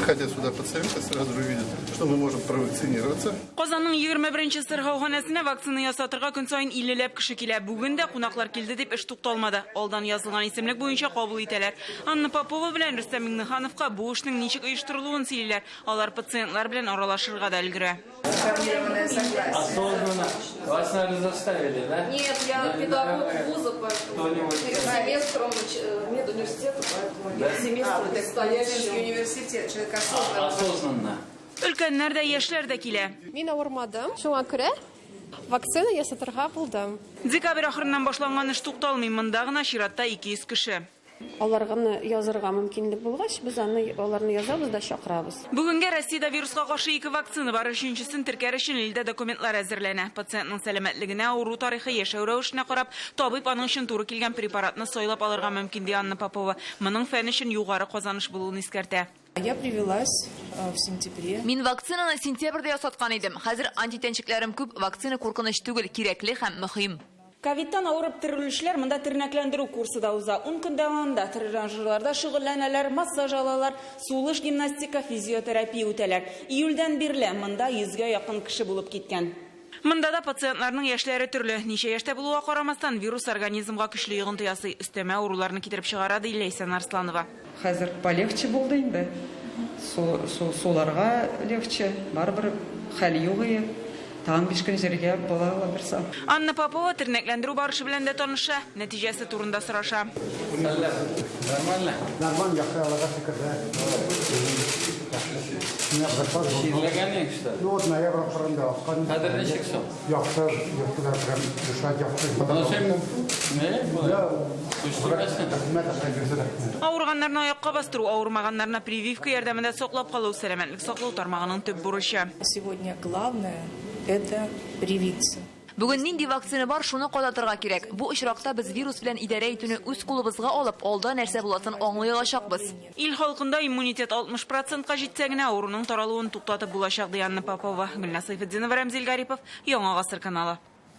Приходя сюда пациенты, сразу же видят, что мы можем провакцинироваться. Казанның 21 нче сырхауханәсенә вакцина ясатырга көн саен 50 ләп кеше килә. Бүген дә кунаклар килде дип эш тукталмады. Алдан язылган исемлек буенча кабул итәләр. Анна Попова белән Рөстәм Миңнехановка бу эшнең ничек оештырылуын сөйлиләр. Алар пациентлар белән аралашырга да өлгерә. Информированное согласие. Осознанно. Вас, наверное, заставили, да? Нет, я педагог вуза, поэтому перед семестром медуниверситета, поэтому перед семестром предстоящим. Университет, человек осознанно. Осознанно. Өлкәннәр дә, яшьләр дә килә. Мин авырмадым, шуңа күрә вакцина ясатырга булдым. Декабрь ахырыннан башланган эш тукталмый. Монда гына чиратта 200 кеше. Аларганы язырга мөмкинлек булгач, без аны аларны язабыз да чакырабыз. Бүгенгә Россиядә вируска каршы ике вакцина бар. Өченчесен теркәр өчен илдә документлар әзерләнә. Пациентның сәламәтлегенә, авыру тарихы, яшәү рәвешенә карап, табиб аның өчен туры килгән препаратны сайлап алырга мөмкин, ди Анна Попова. Моның фән өчен югары казаныш булуын искәртә. Я привилась в сентябре. Мин вакцинаны сентябрьдә ясаткан идем. Хәзер антитәнчекләрем күп, вакцина куркыныч түгел, кирәкле һәм мөһим. Ковидтан авырып терелүчеләр монда тернәкләндерү курсы да уза. Ун көн дәвамында тренажерларда шөгыльләнәләр, массаж алалар, сулыш гимнастика, физиотерапия үтәләр. Июльдән бирле монда йөзгә якын кеше булып киткән. Монда да пациентларның яшьләре төрле. Ничә яшьтә булуга карамастан, вирус организмга көчле йогынты ясый, өстәмә авыруларны китереп чыгара, ди Ләйсән Арсланова. Хәзер полегче булды инде. Суларга легче, барыбер хәл юк ие. Тагын биш көн җөрергә була алабырса. Анна Попова тернәкләндерү барышы белән дә таныша, нәтиҗәсе турында сораша. Нормально? Нормально, яхшы, Аллага шөкер, да. Чирләгән идең, что? Ну вот, ноябрь ахырында аккан. Хәзер ничек соң? Яхшы, яхшы, прям дышать яхшы. Ну син не? Көчле. Рәхмәт, рәхмәт. Авырганнарны аякка бастыру, авырмаганнарны прививка ярдәмендә саклап калу сәламәтлек саклау тармагының төп бурычы. Сегодня главное это привиться. Бүген нинди вакцина бар, шуны кадатырга кирәк. Бу очракта без вирус белән идарә итүне үз кулыбызга алып, алда нәрсә буласын аңлый алачакбыз. Ил халкында иммунитет 60 процентка җитсә генә авыруның таралуын туктатып булачак, ди Анна Попова. Гөлназ Сәйфетдинова, Рәмзил Гарипов, Яңа Гасыр каналы.